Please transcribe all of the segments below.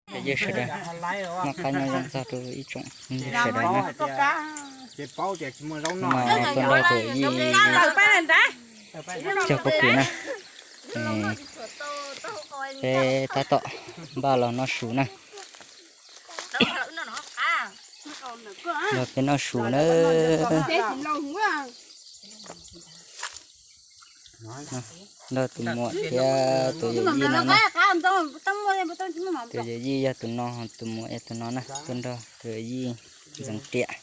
Peb yawg sawv daws, noj qab nyob zoo txog rau ib tsoom sawv daws na. No tuaj nrog tus Yij cog pob kws na. Peb tab tom npaj los noj su na. Los peb noj su na. Nrog tus muam thiab tus yawm yij no na. Tus yawm yij yog tus no, tus muam yog tus no na, tuaj nrog tus yawm yij ntxeev riam.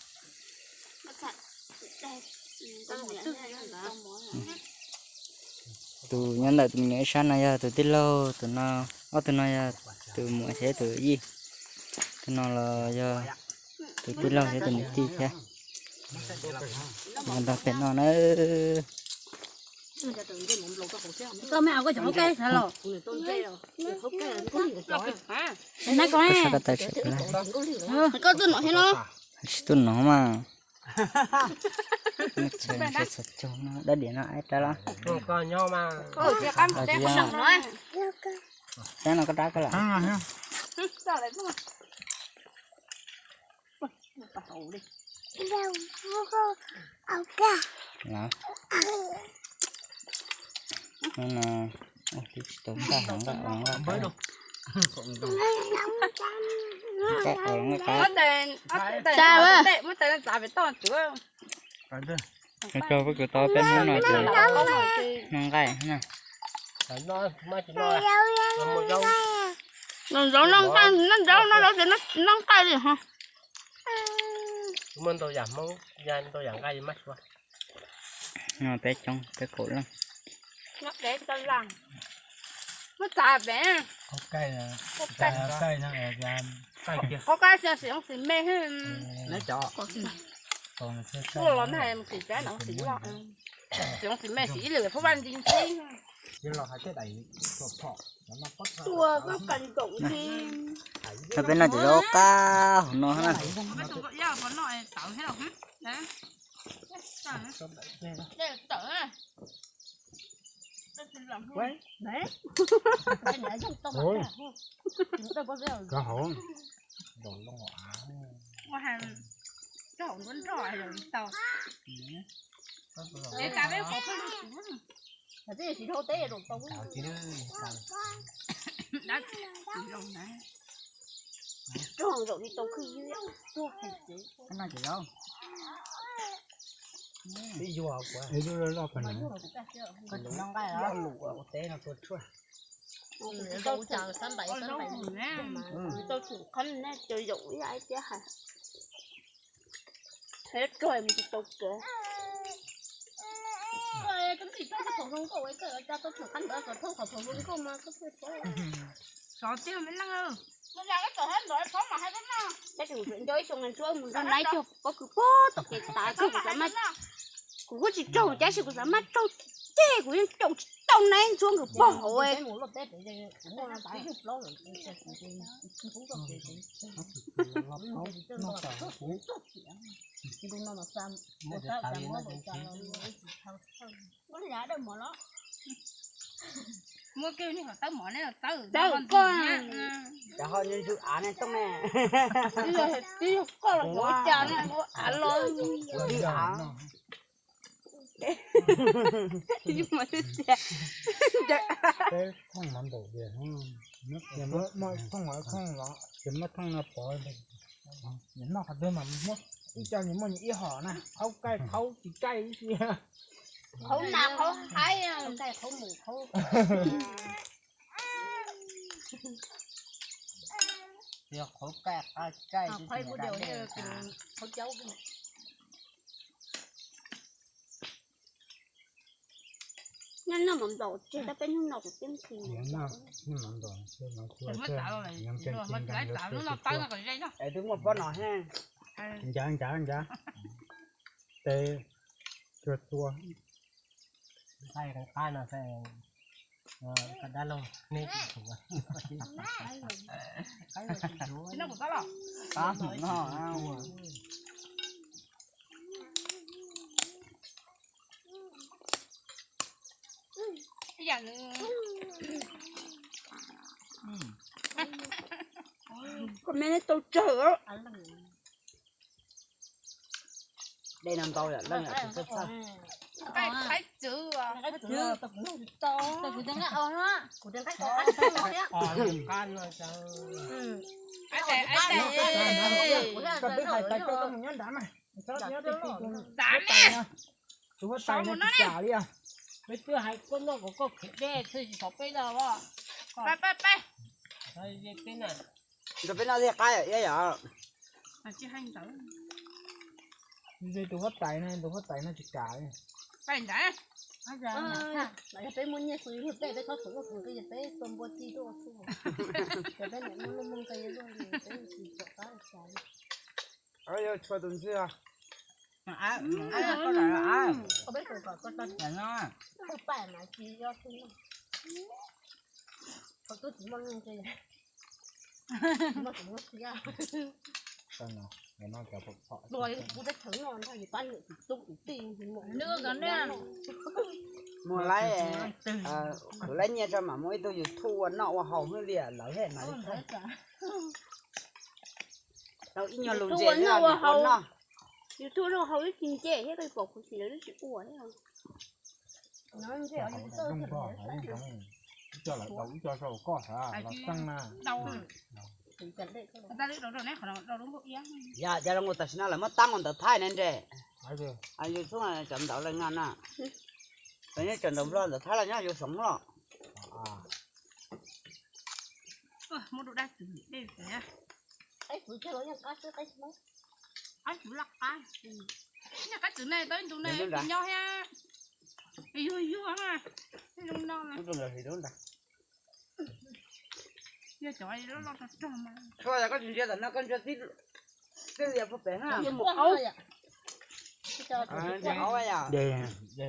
Tus nyob ntawm tus me nyuam ib sab no yog tus tij laug, tus no, ob tug no yog tus muam thiab tus yij, tus no los yog tus tij laug thiab tus niam tij thiab. Nrog peb noj na. Koj sab ko taw tsis tuaj nov mas. Dab diam no ib rab los. Saib no koj rab koj lawm. Muab tes txav pem toj tsuav. Koj pab kuv tau peb hnub no ces noj nqaij na. Noj zaub noj nqaij, noj zaub noj zaub ces noj nqaij li ho. Muaj ntau yam Hmoob, ntau yam nqaij maj suav. No peb coob, peb kaum leej. Muab txav pem. Qhov kab xyoo xim me, xim me xim ib lwm phab vaj ntxi ntxi. Tua koj kas nkaum ntxi. Peb noj cov zaub qab hauv no na. Koj hauv. Tab sis kuv tseem nco ib xyoo ntsuab mus nrog nab cog pob kws puag tom kev tas kawg kuv xav maj, kuv kuj tsis raug tab sis kuv xav maj raug ces kuv yeej caum tsis tau nab ntsuab nkawd puag hauv. Muab kiag niag tawb mov ne, tawb koj. Cov ho ntsw av ne tooj ne. Twb yog koj los ua cas ne, ua av los. Twb av. Thooj mov npaum tias, muaj thooj thooj los ces muab thooj no pov. Noj qhov twg mas muab ib co, nws muaj nws ib hom na, qhaub kaij qhaub tsis kaij ib si. Qhaub nas qhaub haib, kaij qhaub mus qhaub. Yog qhaub kaij qhaub kaij, qhaub caub. Noj noj mov nplaum tseg tab peb hnub no kuv twb nqhis. Es twb muaj pob no he. Ncav ncav ncav. Tes txua txua. Nqaij qab no xwb, dab laug nej tsis tshuav. Qab no. Koj me tau tsawg. Dej no ntau yom, leej yom, tsis txhob txhawj. Qaib txwv, qaib txwv, kuv nqa os na, kuv nqa os na. Koj twb hais tau koj mus nyob nrad mas, tus huab tais no tsis kam li. Peb twb hais koj noj kom koj khiav dej xwb tsis thov peb noj. Nrog peb noj thiaj qab yom, iab yom. Tus huab tais no, tus huab tais no tsis kam li. Yog peb muaj nyiaj kuv yuav luag tej, peb txhob tshuav luaj kuv, yog peb tua npua ci tuaj ua txhuj, yog peb niam muaj luaj muaj nqi luaj li peb tsis tsom qab li cas li. Yuav tshua tus ntswg. Peb kom kom koj tau paj mas tsis yog txhuj noj. Qhov twb tsis muaj luaj nqi, tsis muaj txiv. Mus teb chaws no ntag, yus pab niam txiv tub kwv tij mus laib, khwv laib nyiaj tso mam muaj ib tug YouTube ua noj ua haus hwj liam lawv he mas li. Tau ib nyuag lus ntse ua noj. YouTube ua haus ib tsis ntse thiab, koj pom kuv txiv lawv twb tsis ua thiab. Coj lawv tau ib co rau koj los txeeb na. Yog, yog zoo tam sim no lawv muab tab mus ntawv Thaib ne nre. Yus txhob cov ntawv lawv nqa na. Cov nyob cov ntawv Nplog ntawv Thaib los nyob yus xeev los. Muab dab tsi dej. Qaib txwv loj qab, qaib txwv ne tau ib ntu ne nyob thiab. Yuag yuag na, zoo no. Yog cov loj loj rog rog mas. Tshuav yog koj tsis ntsia tam no koj ntsia tib lias puag pem na. Aub yom.